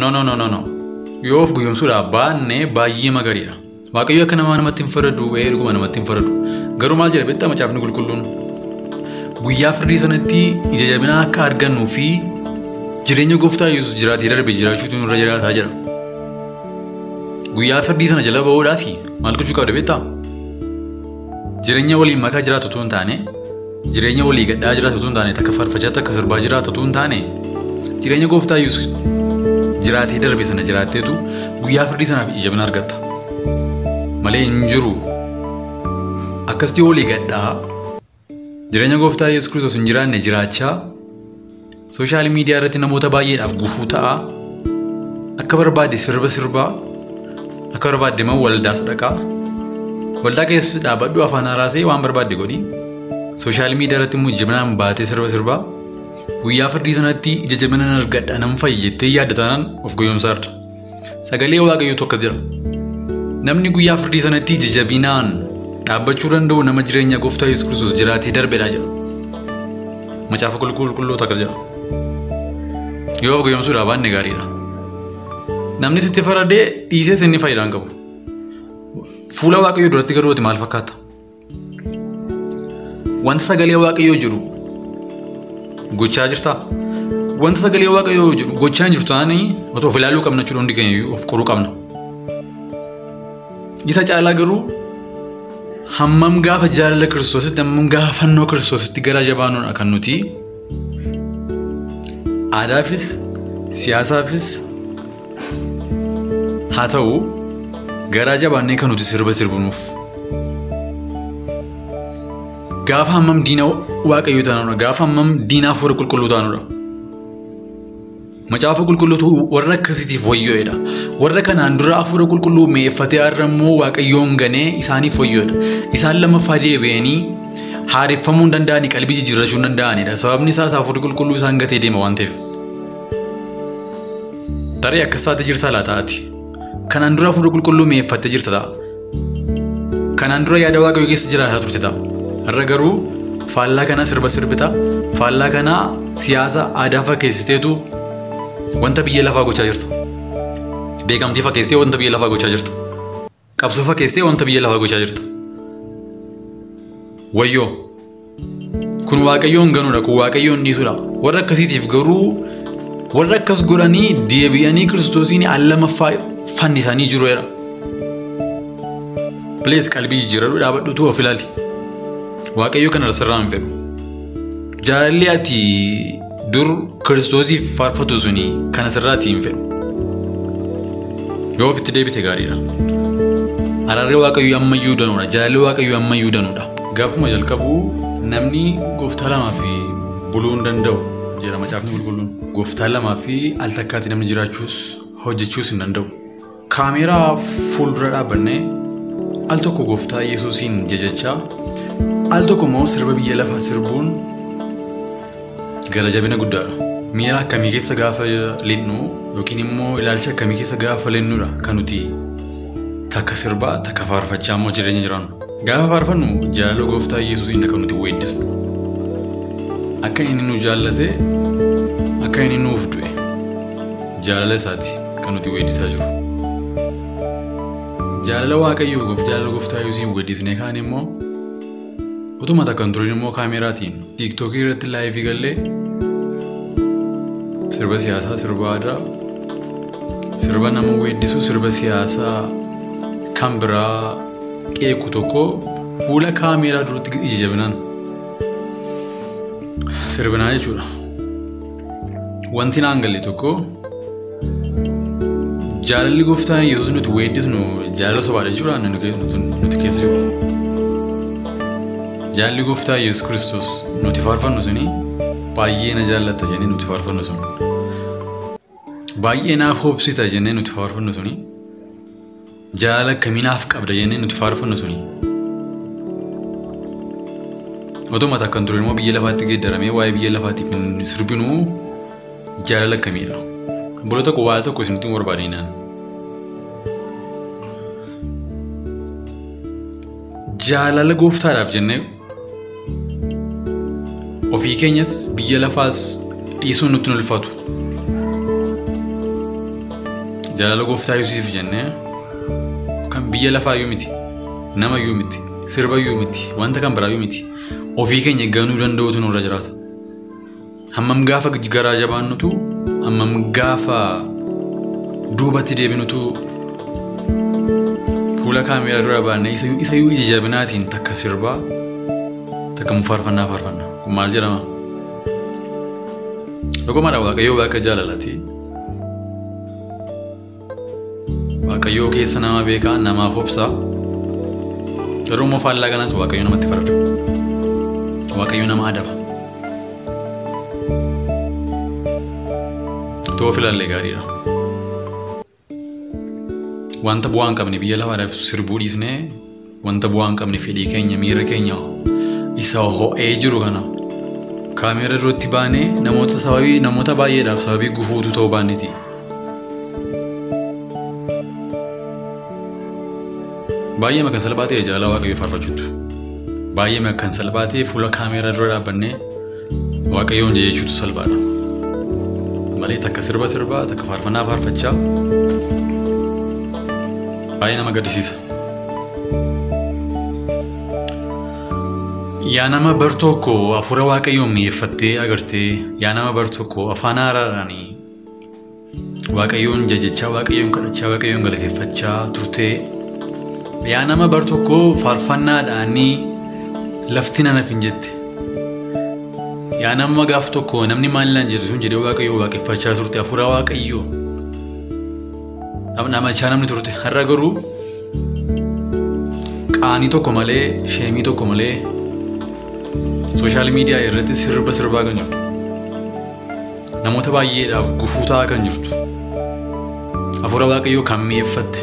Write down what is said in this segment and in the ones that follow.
No, no, no, no, no. Yoo of gowwoomsuudhaaf baanne baay'ee magariidha. Waaqayyo akka namaa namatti hin faradu, dhuguma namatti hin faradu. Garuu maal jedha beektaa macaafni qulqulluun? Guyyaa firdii sanatti ija jabina akka argannuu fi jireenya gooftaa Yesuus jiraatee darbe jiraachuutu nurra jiraataa jedha. Guyyaa firdii sana jala ba'uudhaaf maal gochuu qabda beektaa? Jireenya waliin makaa jiraatu otoo hin taane, jireenya walii gadhaa jiraatu otoo hin taane, takka faarfachaa takka sirbaa jiraatu otoo hin taane, jireenya gooftaa Yesuus jiraatee darbe sana jiraatteetu guyyaa firdii sanaaf ija jabina argatta. Malee hin jiru. Akkasitti walii gadhaa jireenya gooftaa Yesuus Kiristoos hin jiraanne jiraachaa sooshaal miidiyaa irratti namoota baay'eedhaaf gufuu ta'a. Akka barbaadde sirba sirbaa, akka barbaadde immoo waldaas dhaqaa. Waldaa keessa dhaabbadhu afaan haaraasee waan barbaadde godhi. Sooshaal miidiyaa irratti immoo jabinaan baatee sirba sirbaa. Guyyaa firdii sanatti ija jabina nan argadha nan fayya jettee yaadda taanaan of gowwoomsaarta. Sagalee Waaqayyootu akkas jedha. Namni guyyaa firdii sanatti ija jabinaan dhaabbachuu danda'u nama jireenya gooftaa Yesuus Kiristoos jiraatee darbedha jedha. Macaafa qulqulluutu akkas jedha. Yoo of gowwoomsuudhaaf baanne gaariidha. Namni sitti faradee dhiisees inni faayidaa hin qabu. Fuula Waaqayyoo duratti garuu ati maal fakkaata? Wanta sagalee Waaqayyoo jiru gochaa jirtaa? Wanta sagalee Waaqayyoo jiru gochaa hin jirtu taanaan otoo of ilaaluu qabna jechuudha hundi keenya iyyuu of qoruu qabna. Isa caalaa garuu hammam gaafa jaalala Kiristoositti, hammam gaafa fannoo Kiristoositti gara jabaanuudha kan nuti aadaafis siyaasaafis haa ta'u garaa jabaannee kan nuti sirba sirbinuuf. Gaafa hammam diina Waaqayyoo taanuudha, gaafa hammam diina hafuura qulqulluu taanuudha. Macaafa qulqulluutu warra akkasiitiif wayyoodha. Warra kanaan dura hafuura qulqulluu mi'eeffatee har'a immoo Waaqayyoon ganee isaaniif wayyoodha. Isaan lammaffaa deebi'anii haareffamuu hin danda'anii, qalbii jijjiirrachuu hin danda'anidha. Sababni isaas hafuurri qulqulluu isaan gatee deema waan ta'eef. Tarii akkas taatee jirta laata ati? Kanaan dura hafuura qulqulluu mi'eeffattee jirta ta'a. Kanaan dura yaada Waaqayyoo keessa jiraataa turte ta'a. Har'a garuu faallaa kanaa sirba sirbita, faallaa kanaa siyaasa aadaa fakkeessiteetu wanta biyya lafaa gochaa jirta. Beekamtii fakkeessitee wanta biyya lafaa gochaa jirta. Qabsoo fakkeessitee wanta biyya lafaa gochaa jirta. Wayyoo! Kun Waaqayyoon ganuudha, kun Waaqayyoon dhiisuudha. Warra akkasiitiif garuu warra akkas godhanii deebi'anii Kiristoosiin al lamaffaa fannisanii jiru jedha. Please qalbii jijjiiradhu dhaabadhuutu of ilaali. Waaqayyo kana sirraa hin fedhu. Jaalalli ati dur Kiristoosiif faarfatu suni kana sirraati hin fedhu. Yoo ofitti deebite gaariidha. Araarri Waaqayyoo ammayyuu danuudha. Jaalalli Waaqayyoo ammayyuu danuudha. Gaafuma jalqabu namni gooftaa lamaa fi buluu hin danda'u jedha macaafni qulqulluun. Gooftaa lamaa fi al takkaatti namni jiraachuus hojjechuus hin danda'u. Kaameeraa fuuldura dhaabbannee al tokko gooftaa Yesuusiin jajachaa al tokko immoo sirba biyya lafaa sirbuun gara jabina guddaadha. Miira akkamii keessa gaafa leennu yookiin immoo ilaalcha akkamii keessa gaafa leennuudha kan nuti takka sirbaa takka faarfachaa immoo jireenya jiraannu. Gaafa faarfannu jaalala gooftaa Yesuusiin kan nuti weeddisnu. Akka inni nu jaallate, akka inni nuuf du'e jaalala isaati kan nuti weeddisaa jirru. Jaalala Waaqayyoo jaalala gooftaa Yesuusiin weeddisnee kaan immoo utuma takka hin turin immoo kaameraatiin tiiktookii irratti laayivii gallee sirba siyaasaa, sirba aadaa, sirba nama weeddisu, sirba siyaasaa kan biraa qeequ tokko fuula kaameeraa duratti ija jabinaan sirbinaa jechuudha. Wanti naan galle tokko jaalalli gooftaan Yesuus nuti weeddisnu jaalala sobaadha jechuudha nuti keessa jiru. Jaalalli gooftaa Yesuus Kiristoos nuti faarfannu suni baay'ee na jaallatta jennee nuti faarfannu sun, baay'ee naaf hoobsita jennee nuti faarfannu suni, jaalala akkamii naaf qabda jennee nuti faarfannu suni. Otuma takka hin turin immoo biyya lafaatti geeddaramee waa'ee biyya lafaatiif hin sirbinuu jaalala akkamiidha? Obboloota tokko waa tokko isinitti hin barbaadinaan. Jaalala gooftaadhaaf jennee ofii keenyas biyya lafaas dhiisuun nutti hin ulfaatu. Jaalala gooftaa Yesuusiif jennee kan biyya lafaa iyyuu miti, nama iyyuu miti, sirba iyyuu miti, wanta kan biraa iyyuu miti. Ofii keenya ganuu danda'utu nurra jiraata. Hammam gaafa garaa jabaannutu, hammam gaafa duubatti deebinutu fuula kaameeraa dura baannee isayyuu ija jabinaatiin takka sirbaa takka faarfannaa faarfanna. Kun maal jedhama? Dhugumadha, Waaqayyoo Waaqa jaalalaati. Waaqayyoo keessa nama beekaa, namaaf obsaa. Garuu immoo faallaa kanas Waaqayyo namatti farada. Waaqayyo nama adaba. Otoo of ilaallee gaariidha. Wanta bu'aa hin qabne biyya lafaadhaaf sirbuu dhiisnee wanta bu'aa hin qabne fedhii keenya, miira keenya isa ho'ee jiru kana kaameera duratti baanee namoota baay'eedhaaf sababii gufuutu ta'uu baanneeti. Baay'ee kan salphaa ta'e jaalala Waaqayyoo faarfachuutu. Baay'ee kan salphaa ta'e fuula kaameeraa dura dhaabbannee Waaqayyoon jechuutu salphaadha. Malee takka sirba sirbaa, takka faarfannaa faarfachaa baay'ee nama gaddisiisa. Yaa nama bar tokko hafuura Waaqayyoon mi'eeffattee agartee, yaa nama bar tokko afaan haaraadhaan Waaqayyoon jajjachaa, Waaqayyoon kadhachaa, Waaqayyoon galateeffachaa turtee, yaa nama bar tokko faarfannaadhaan lafti nanaaf hin jette. Yaa nama gaaf tokko namni maal naan jedhu sun jedhee Waaqayyoo waaqeffachaa turte, hafuura Waaqayyoo dhamdhamachaa namni turte. Har'a garuu qaanii tokko malee, sheemii tokko malee sooshaal miidiyaa irratti sirba sirbaa kan jirtu, namoota baay'eedhaaf gufuu ta'aa kan jirtu, hafuura Waaqayyoo kan mi'eeffatte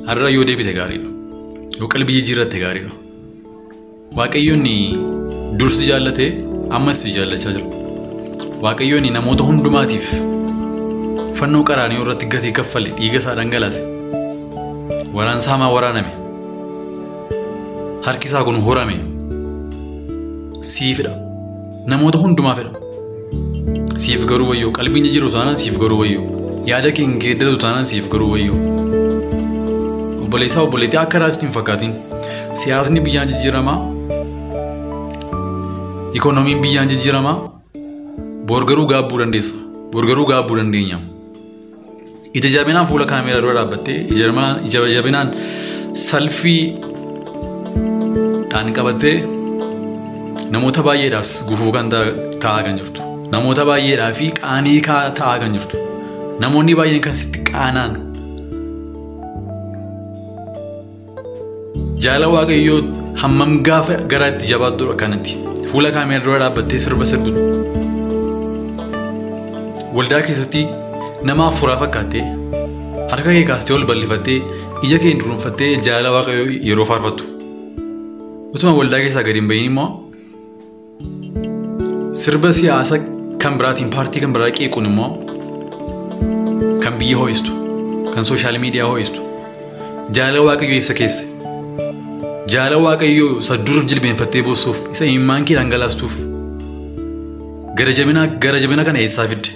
har'a yoo deebite gaariidha. Yoo qalbii jijjiirratte gaariidha. Waaqayyoon dursi jaallatee ammas si jaallachaa jira. Waaqayyoon namoota hundumaatiif fannoo qaraanioo irratti gatii kaffale, dhiiga isaa dhangalaase, waraansa hamaa waraaname, harki isaa kun horame siifidha. Namoota hundumaa fedha. Siif garuu wayyoo, qalbiin jijjiiru taanaan siif garuu wayyoo, yaada kee hin geeddaratu taanaan siif garuu wayyoo. Obboleessaa obboleettii akka raasni hin fakkaatin. Siyaasni biyyaan jijjiiramaa, ikoonomiin biyyaan jijjiiramaa, bor garuu gaabbuu dandeessa. Bor garuu gaabbuu dandeenya. Ija jabinaan fuula kaameeraa dura dhaabbattee, ija jabinaan salfii dhaan qabattee namoota baay'eedhaaf gufuu kan ta'aa kan jirtu. Namoota baay'eedhaaf qaanii ta'aa kan jirtu. Namoonni baay'een kan sitti qaanaan. Jaalala Waaqayyoo hammam gaafa garaa itti jabaatudha kanatti. Fuula kaameeraa dura dhaabbattee sirba sirbitu. Waldaa keessatti nama hafuuraa fakkaattee harka kee kaastee ol bal'ifattee ija kee dunuunfattee jaalala Waaqayyoo yeroo faarfattu. Utuma waldaa keessaa gadi hin bahin immoo sirba siyaasa kan biraatiin paartii kan biraa qeequun immoo kan biyya ho'istu, kan sooshaal miidiyaa ho'istu, jaalala Waaqayyoo isa keessa. Jaalala Waaqayyoo isa dur jilbeenfattee boossuuf, isa imimmaan kee dhangalaastuuf gara jabina kana eessaa fidde?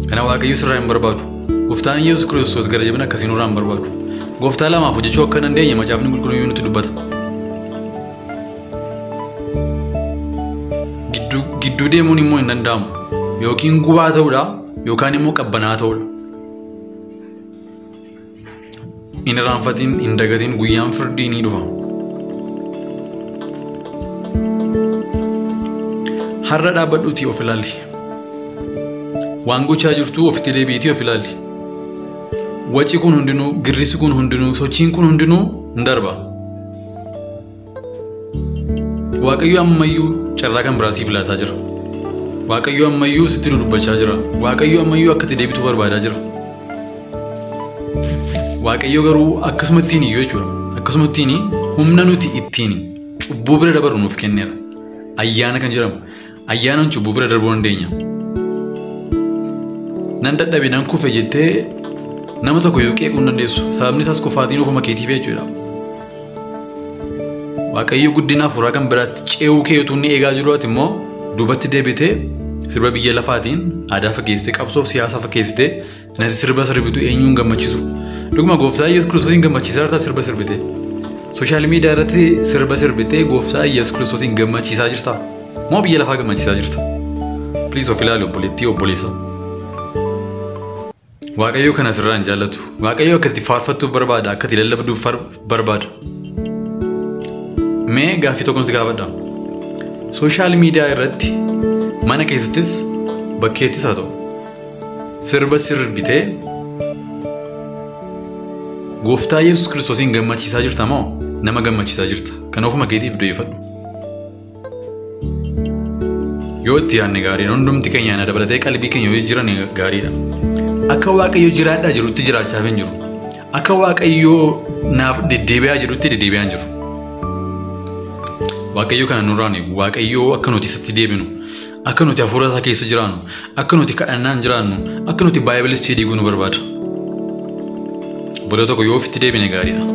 Kana Waaqayyo sirraa hin barbaadu. Gooftaan Yesuus Kiristoos gara jabina akkasii nurraa hin barbaadu. Gooftaa lamaaf hojjechuu akka dandeenye macaafni qulqulluun nutti dubbata. Gidduu deemuun immoo hin danda'amu. Yookiin gubaa ta'uudha yookaan immoo qabbanaa ta'uudha. Hin irraanfatin, hin dagatin, guyyaan firdii ni dhufa. Har'a dhaabbadhuutii of ilaali. Waan gochaa jirtu ofitti deebiitii of ilaali. Waci kun hundinuu, girrisi kun hundinuu, sochiin kun hundinuu hin darba. Waaqayyo ammayyuu carraa kan biraa siif laataa jira. Waaqayyo ammayyuu sitti dubbachaa jira. Waaqayyo ammayyuu akka itti deebitu barbaadaa jira. Waaqayyo garuu akkasumattiin iyyuu jechuudha. Akkasumattiin humna nuti ittiin cubbuu bira dabarru nuuf kenneera. Ayyaana kan jedhamu. Ayyaanaan cubbuu bira darbuu dandeenya. Nan dadhabe nan kufe jettee nama tokko yoo qeequu hin dandeessu. Sababni isaas kufaatiin ofuma keetiif jechuudha. Waaqayyo guddina hafuuraa kan biraatti ce'uu kee utuu inni eegaa jiru ati immoo duubatti deebitee sirba biyya lafaatiin aadaa fakkeessitee qabsoof siyaasa fakkeessitee Nati sirba sirbitu eenyuun gammachiisuuf? Dhuguma gooftaa Yesuus Kiristoosiin gammachiisaa jirtaa sirba sirbitee? Social media irratti sirba sirbitee gooftaa Yesuus Kiristoosiin gammachiisaa jirtaa? Moo biyya lafaa gammachiisaa jirta? Please of ilaali obboleettii, obboleessa. Waaqayyo kana sirraa hin jaallatu. Waaqayyo akkasitti faarfattuuf barbaada, akkatti lallabduuf barbaada. Mee gaaffii tokkoon si gaafadha. Social media irratti mana keessattis bakkeettis haa ta'u sirba sirbitee gooftaa Yesuus Kiristoosiin gammachiisaa jirta moo nama gammachiisaa jirta? Kan ofuma keetiif deeffadhu. Yoo itti yaadne gaariidha. Hundumti keenya na dabalatee qalbii keenya yoo jijjiiran gaariidha. Akka Waaqayyo jiraadhaa jirutti jiraachaa hin jiru. Akka Waaqayyo naaf deddeebi'aa jirutti deddeebi'aa hin jiru. Waaqayyo kana nurraan eegu. Waaqayyo akka nuti isatti deebinu, akka nuti hafuura isaa keessa jiraannu, akka nuti kadhannaan jiraannu, akka nuti Bible study goonu barbaada. Boda tokko yoo ofitti deebine gaariidha.